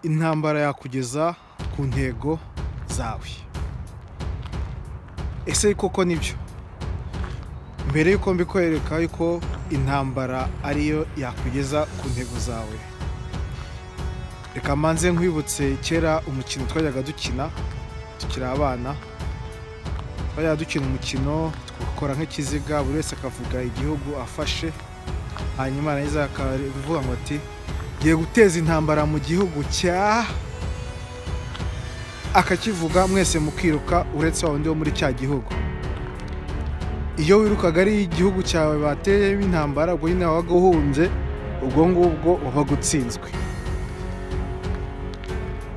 Intambara yakugeza ku ntego zawe. Ese koko nibyo? Mbere yuko mbikwereka yuko intambara ariyo yakugeza ku ntego zawe, reka mbanze nkwibutse kera umukino twajyaga dukina tukiri abana. Twajyaga dukina umukino tugakora nk'ikiziga, buri wese akavuga igihugu afashe, hanyuma yarangiza akavuga ngo ati ngiye guteza intambara mu gihugu cya, akakivuga mwese mukiruka uretse wa wundi wo muri cya gihugu. Iyo wirukaga ari igihugu cyawe bateyemo intambara, ubwo nyine wabaga uhunze, ubwo ngubwo wabaga utsinzwe.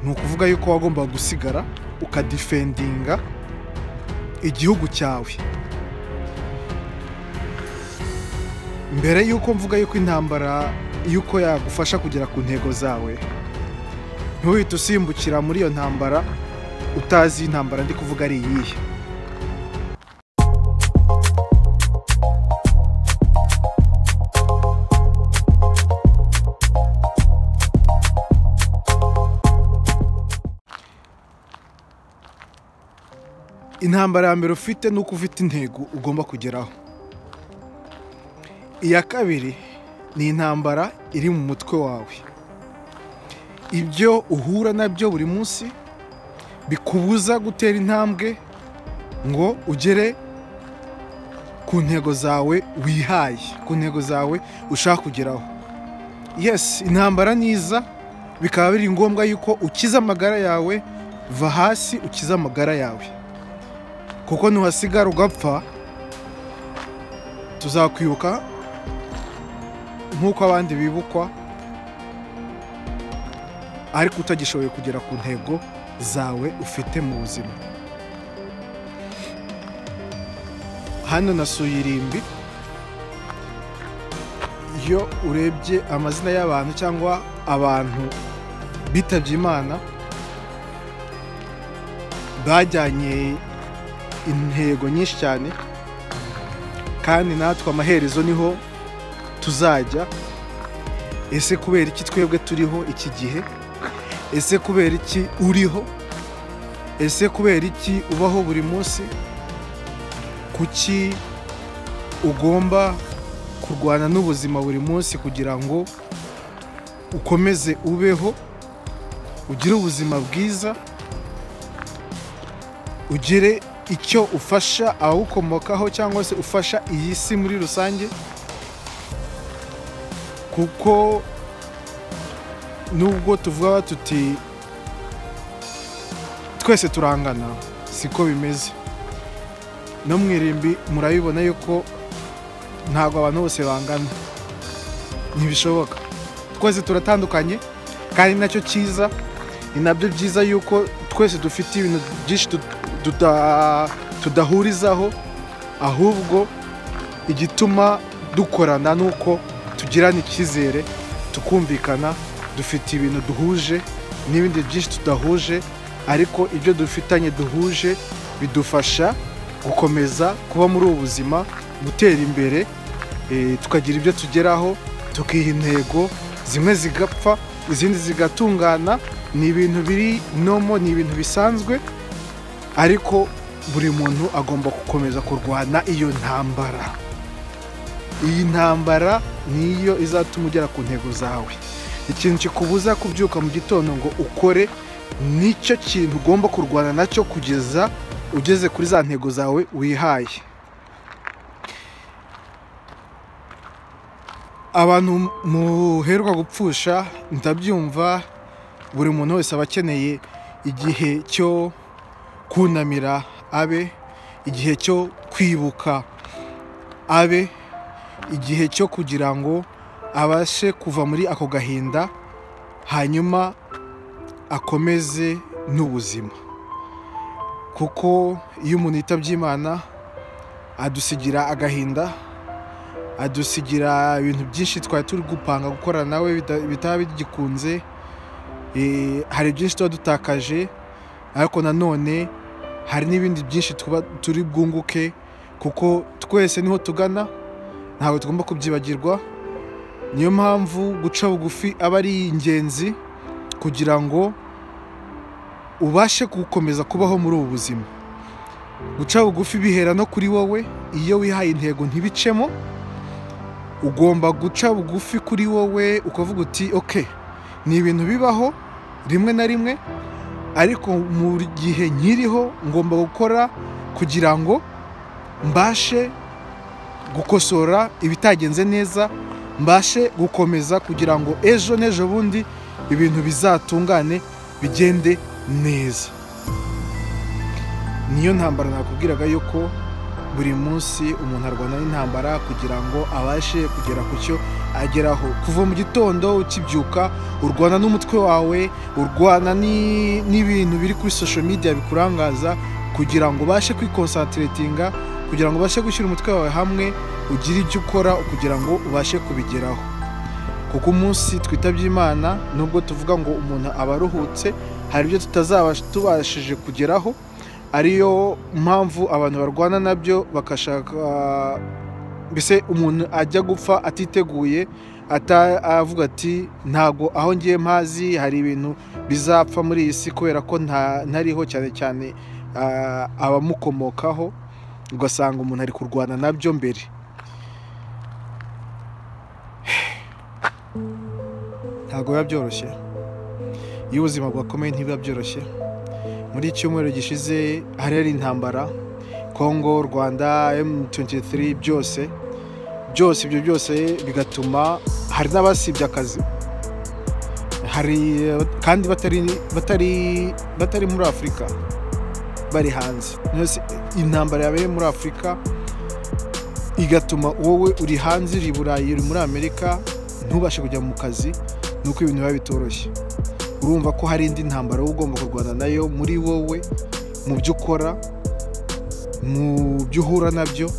Ni ukuvuga yuko wagombaga gusigara ukadifendinga igihugu cyawe. Mbere yuko mvuga yuko intambara yuko yagufasha kugera ku ntego zawe, ntuhite usimbukira muri iyo ntambara utazi intambara ndi kuvuga ari iyihe. Intambara ya mbere ufite ni uko ufite intego ugomba kugeraho. Iya kabiri ni intambara iri mu mutwe wawe. Ibyo uhura nabyo buri munsi bikubuza gutera intambwe ngo ugere ku ntego zawe wihaye, ku ntego zawe ushaka kugeraho. Yes, intambara niza, bikaba biri ngombwa yuko ukiza amagara yawe, va hasi ukiza amagara yawe, kuko nuhasigara ugapfa tuzakwibuka nk'uko abandi bibukwa, ariko utagishoboye kugera ku ntego zawe ufite mu buzima. Hano nasuye irimbi. Iyo urebye amazina y'abantu cyangwa abantu bitabye Imana bajyanye intego nyinshi cyane, kandi natwe amaherezo niho tuzajya. Ese kubera iki twebwe turiho iki gihe? Ese kubera iki uriho? Ese kubera iki ubaho buri munsi? Kuki ugomba kurwana n'ubuzima buri munsi kugira ngo ukomeze ubeho, ugire ubuzima bwiza, ugire icyo ufasha abawukomokaho cyangwa se ufasha iyi si muri rusange? Kuko nubwo tuvuga tuti twese turangana, siko bimeze. No mu irimbi murabibona yuko ntabwo abantu bose bangana, ntibishoboka. Twese turatandukanye, kandi nacyo cyiza, ni nabyo byiza yuko twese dufite ibintu byinshi tudahurizaho, ahubwo igituma dukorana nuko tugirana icyizere, tukumvikana, dufite ibintu duhuje n'ibindi byinshi tudahuje, ariko ibyo dufitanye duhuje bidufasha gukomeza kuba muri ubu buzima, gutera imbere, tukagira ibyo tugeraho, tukiha intego, zimwe zigapfa izindi zigatungana. Ni ibintu biri nomo, ni ibintu bisanzwe, ariko buri muntu agomba gukomeza kurwana iyo ntambara. Iyi ntambara niyo izatuma ugera ku ntego zawe. Ikintu kikubuza kubyuka mu gitondo ngo ukore, nicyo kintu ugomba kurwana nacyo kugeza ugeze kuri za ntego zawe wihaye. Abantu muheruka gupfusha, ndabyumva, buri muntu wese aba akeneye igihe cyo kunamira abe, igihe cyo kwibuka abe, igihe cyo kugira ngo abashe kuva muri ako gahinda, hanyuma akomeze n'ubuzima. Kuko iyo umuntu yitabye Imana adusigira agahinda, adusigira ibintu byinshi twari turi gupanga gukora nawe bitaba bigikunze. Hari byinshi tuba dutakaje, ariko nanone hari n'ibindi byinshi tuba turi bwunguke, kuko twese niho tugana. Ntabwo tugomba kubyibagirwa. Niyo mpamvu guca bugufi aba ari ingenzi kugira ngo ubashe gukomeza kubaho muri ubu buzima. Guca bugufi bihera no kuri wowe. Iyo wihaye intego ntibicemo, ugomba guca bugufi kuri wowe ukavuga uti okay, ni ibintu bibaho rimwe na rimwe, ariko mu gihe nkiriho ngomba gukora kugira ngo mbashe gukosora ibitagenze neza, mbashe gukomeza kugira ngo ejo n'ejo bundi ibintu bizatungane bigende neza. Niyo ntambara nakubwiraga yuko buri munsi umuntu arwana n'intambara kugira ngo abashe kugera ku cyo ageraho. Kuva mu gitondo ukibyuka urwana n'umutwe wawe, urwana n'ibintu biri kuri social media bikurangaza kugira ngo ubashe kwiconcentratinga, kugira ngo ubashe gushyira umutwe wawe hamwe ugire icyo ukora kugira ngo ubashe kubigeraho. Kuko umunsi twitabye Imana, nubwo tuvuga ngo umuntu aba aruhutse, hari ibyo tutazaba tubashije kugeraho. Ariyo mpamvu abantu barwana nabyo bakashaka, mbese umuntu ajya gupfa atiteguye, avuga ati ntago aho ngiye mpazi, hari ibintu bizapfa muri iyi si kubera ko ntariho, cyane cyane abamukomokaho, ugasanga umuntu ari kurwana nabyo mbere. Ntago biba byoroshye. Iyo ubuzima bwakomeye ntibiba byoroshye. Muri icyumweru gishize hari intambara Congo, Rwanda, M23, byose byose ibyo byose bigatuma hari n'abasibye akazi, hari kandi batari muri Afrika, bari hanze. Intambara yabaye muri Afrika igatuma wowe uri hanze, uri Burayi, uri muri Amerika, ntubashe kujya mu kazi, nuko ibintu biba bitoroshye. Urumva ko hari indi ntambara ugomba kurwana nayo muri wowe, mu byo ukora, mu byo uhura nabyo,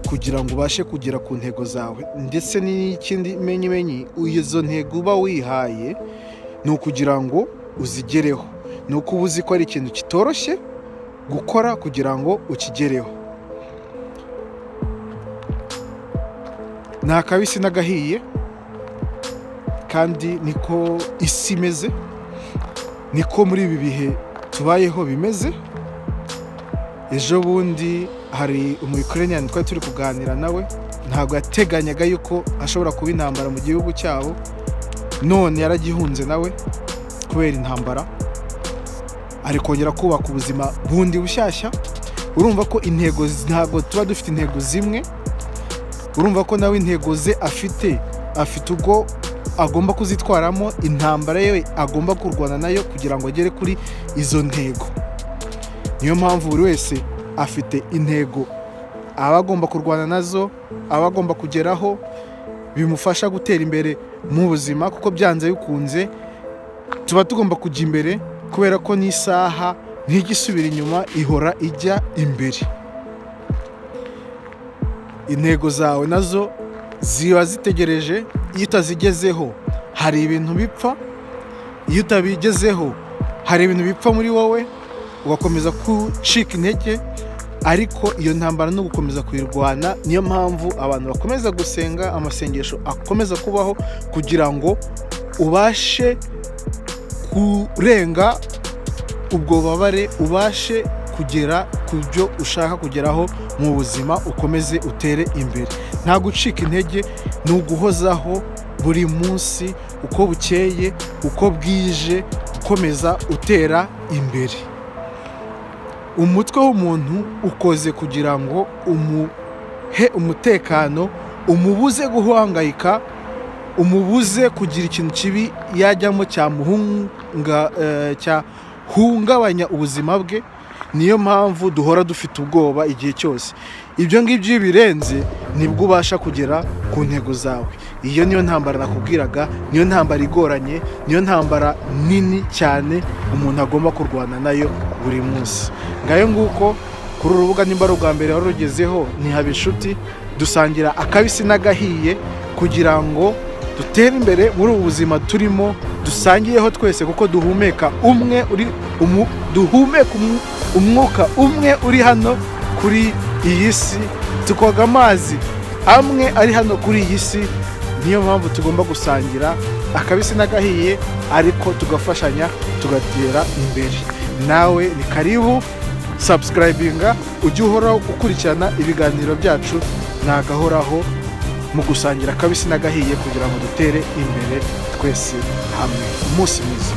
kugira ngo ubashe kugera ku ntego zawe. Ndetse n'ikindi menyi izo ntego uba wihaye ni ukugira ngo uzigereho, ni uko uba uzi ko ari ikintu kitoroshye gukora kugira ngo ukigereho. Ni akabisi n'agahiye, kandi niko isi imeze, niko muri ibi bihe tubayeho bimeze. Ejo bundi hari umu-Ukrainian twari turi kuganira nawe, ntabwo yateganyaga yuko ashobora kuba intambara mu gihugu cyabo, none yaragihunze nawe kubera intambara, ari kongera kubaka ubuzima bundi bushyashya. Urumva ko intego ntabwo tuba dufite intego zimwe. Urumva ko nawe intego ze afite ubwo agomba kuzitwaramo, intambara ye agomba kurwana nayo kugira ngo agere kuri izo ntego. Niyo mpamvu buri wese afite intego aba agomba kurwana nazo, aba agomba kugeraho, bimufasha gutera imbere mu buzima, kuko byanze bikunze tuba tugomba kujya imbere, kubera ko n'isaha ntigisubira inyuma, ihora ijya imbere. Intego zawe nazo ziba zitegereje, iyo utazigezeho hari ibintu bipfa, iyo utabigezeho hari ibintu bipfa muri wowe, ugakomeza gucika intege. Ariko iyo ntambara no gukomeza kuyirwana, niyo mpamvu abantu bakomeza gusenga, amasengesho akomeza kubaho kugira ngo ubashe kurenga ubwo bubabare, ubashe kugera ku byo ushaka kugeraho mu buzima, ukomeze utere imbere. Nta gucika intege, ni uguhozaho buri munsi, uko bukeye uko bwije, ukomeza utera imbere. Umutwe w'umuntu ukoze kugira ngo umuhe umutekano, umubuze guhangayika, umubuze kugira ikintu kibi yajyamo cyahungabanya ubuzima bwe. Niyo mpamvu duhora dufite ubwoba igihe cyose. Ibyo ngibyo birenze nibwo ubasha kugera ku ntego zawe. Iyo niyo ntambara nakubwiraga, niyo ntambara igoranye, niyo ntambara nini cyane umuntu agomba kurwana nayo buri munsi. Ngayo nguko kuri urubuga, nimba ari ubwa mbere warugezeho, ni Habinshuti, dusangira akabisi n'agahiye kugira ngo dutere imbere muri ubu buzima turimo, dusangiyeho twese, kuko duhumeka umwe uri duhumeka umwuka umwe uri hano Kuri iyi si tukoga amazi amwe ari hano kuri iyi si. Niyo mpamvu tugomba gusangira akabisi n'agahiye, ariko tugafashanya tugatera imbere. Nawe ni karibu, subscribinga ujye uhora ukurikirana ibiganiro byacu, nagahoraho mu gusangira akabisi n'agahiye kugira ngo dutere imbere twese hamwe. Umunsi mwiza.